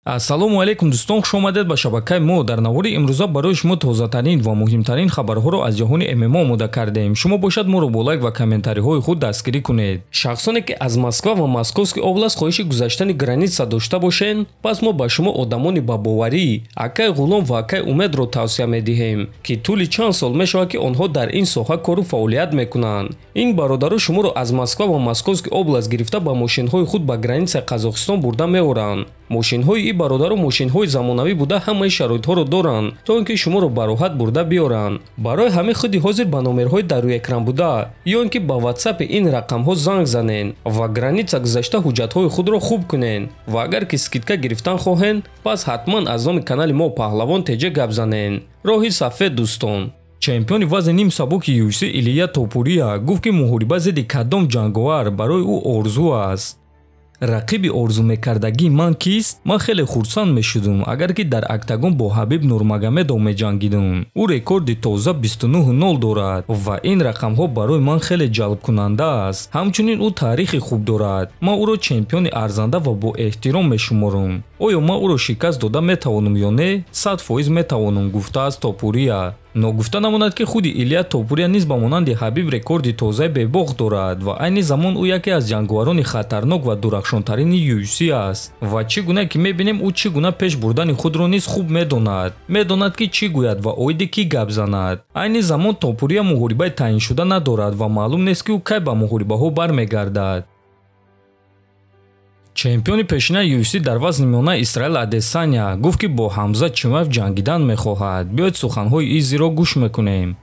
Ассалому алайкум дӯстон, хуш омадед ба шабакаи мо. Дар навори имрӯза барои шумо тозатарин ва муҳимтарин хабарҳоро аз ҷаҳони ММА омода кардем. Шумо бошад моро бо лайк ва комментариҳои худ дастгирӣ кунед. Шахсоне ки аз Москва ва Московский область хоҳиши гузаштани граница дошта бошед, пас мо ба шумо одамони ба боварӣ акай Ғулом ва акай Умедро тавсия медиҳем, ки тӯли чанд сол мешавад, ки онҳо дар ин соҳа кору фаъолият мекунанд. Ин бародаро шуморо аз Москва ва Московский область гирифта ба мошинҳои худ ба границаи Қазоқистон бурда меоранд. Мошинҳои ин бародаро мошинҳои замонавӣ буда, ҳамаи шароитҳоро доранд, то ин ки шуморо ба роҳат бурда биёранд. Барои ҳамин худи ҳозир ба номерҳои дар рӯи экран буда ё ин ки ба ватсапи ин рақамҳо занг занед ва граница гузашта ҳуҷҷатҳои худро хуб кунед. Ва агар ки скидка гирифтан хоҳед, пас ҳатман аз номи канали мо Паҳлавон ТЖ гап занед. Роҳи сафед, дӯстон. Чемпиони вазни ним сабуки UFC Илия Топурия гуфт, ки муҳориба зидди кадом ҷанговар барои ӯ орзу аст. Рақиби орзумекардагии ман кист? Ман хеле хурсанд мешудум, агар ки дар октагон бо Ҳабиб Нурмагомедов меҷангидум. Ӯ рекорди тоза 29-0 дорад ва ин рақамҳо барои ман хеле ҷалбкунанда аст. Ҳамчунин ӯ таърихи хуб дорад. Ман ӯро чемпиони арзанда ва бо эҳтиром мешуморам. Оё ман ӯро шикаст дода метавонам ё не? 100% метавонам, гуфтааст Топурия. Ногуфта намонад, ки худи Илия Топурия низ ба монанди Ҳабиб рекорди тозаи бебохт дорад ва айни замон ӯ яке аз ҷанговарони хатарнок ва дурахшонтарини UFC аст. Ва чӣ гуна ки мебинем, ӯ чӣ гуна пеш бурдани худро низ хуб медонад. Медонад, ки чӣ гӯяд ва оиди кӣ гап занад. Айни замон Топурия муҳорибаи таъиншуда надорад ва маълум нест, ки ӯ кай ба муҳорибаҳо бармегардад. Чемпиони пешинаи UFC дар вазни миёна Исраил Адесаня гуфт, ки бо Ҳамзат Чимаев ҷангидан мехоҳад. Биёед, суханҳои Изиро гӯш мекунем.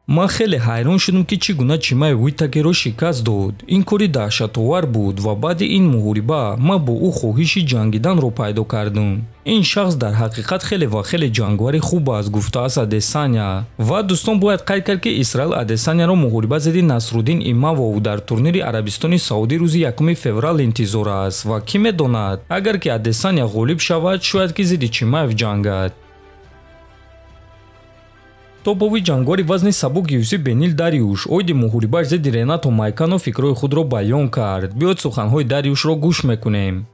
Ман хеле ҳайрон шудам, ки чӣ гуна Чимаев Уитакерро шикаст дод. Ин кори даҳшатовар буд ва баъди ин муҳориба ман бо ӯ хоҳиши ҷангиданро пайдо кардам. Ин шахс дар ҳақиқат хеле ва хеле ҷанговари хуб аст, гуфтааст Адесаня. Ва дӯстон, бояд қайд кард, ки Исраил Адесаняро муҳориба зидди Насруддин Имамов дар турнири Арабистони Саудӣ рӯзи 1 феврал интизор аст ва кӣ медонад, агар ки Адесаня ғолиб шавад, шояд ки зидди Чимаев ҷангад. Топови ҷанговари вазни сабук UFC Бенил Дариуш оиди муҳорибааш зидди Ренато Майкано фикрҳои худро баён кард. Биёед, суханҳои Дариушро гӯш мекунем.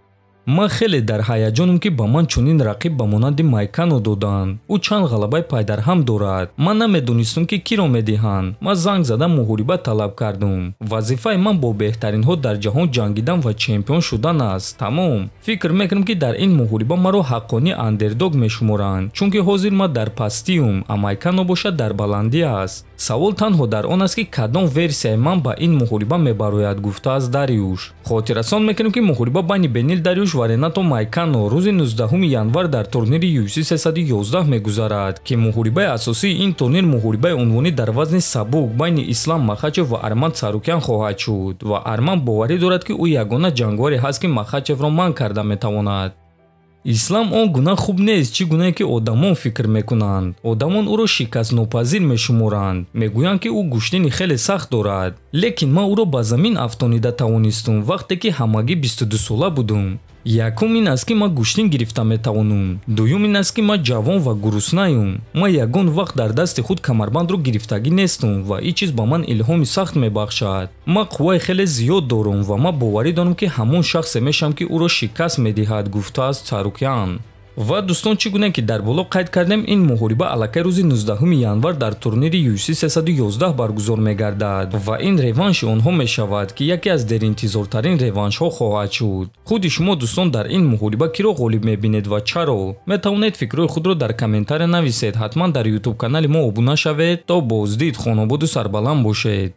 Ман хеле дар ҳаяҷонам, ки ба ман чунин рақиб ба монанди Майкано доданд. Ӯ чанд ғалабаи пайдарҳам дорад. Ман намедонистам, ки киро медиҳанд. Ман занг зада муҳориба талаб кардум. Вазифаи ман бо беҳтаринҳо дар ҷаҳон ҷангидан ва чемпион шудан аст. Тамом. Фикр мекунам, ки дар ин муҳориба маро ҳаққонӣ андердог мешуморанд, чунки ҳозир ман дар пастиюм, а Майкано бошад дар баландӣ аст. Савол танҳо дар он аст, ки кадом версияи ман ба ин муҳориба мебарояд, гуфтааст Дариуш. Хотиррасон мекунем, ки муҳориба байни Бенил Дариуш ва Ренато Майкано рӯзи 19 январ дар турнири UFC 311 мегузарад, ки муҳорибаи асосии ин турнир муҳорибаи унвонӣ дар вазни сабук байни Ислам Махачев ва Арман Царукян хоҳад шуд ва Арман боварӣ дорад, ки ӯ ягона ҷанговаре ҳаст, ки Махачевро манъ карда метавонад. Ислам он гуна хуб нест, чӣ гунае ки одамон фикр мекунанд. Одамон ӯро шикастнопазир мешуморанд, мегӯянд, ки ӯ гӯштини хеле сахт дорад. Лекин ман ӯро ба замин афтонида тавонистум, вақте ки ҳамагӣ 22 сола будум. Якум ин аст, ки ман гӯштин гирифта метавонам. Дуюм ин аст, ки ман ҷавон ва гуруснаюм. Ман ягон вақт дар дасти худ камарбандро гирифтагӣ нестум ва ин чиз ба ман илҳоми сахт мебахшад. Ман қувваи хеле зиёд дорам ва ман боварӣ дорам, ки ҳамон шахсе мешавам, ки ӯро шикаст медиҳад, гуфтааст Царукян. Ва дӯстон, чӣ гуна ки дар боло қайд кардем, ин муҳориба аллакай рӯзи 19 январ дар турнири UFC 311 баргузор мегардад ва ин реванши онҳо мешавад, ки яке аз деринтизортарин реваншҳо хоҳад шуд. Худи шумо, дӯстон, дар ин муҳориба киро ғолиб мебинед ва чаро? Метавонед фикрҳои худро дар комментария нависед. Ҳатман дар ютуб канали мо обуна шавед. То боздид, хонободу сарбаланд бошед.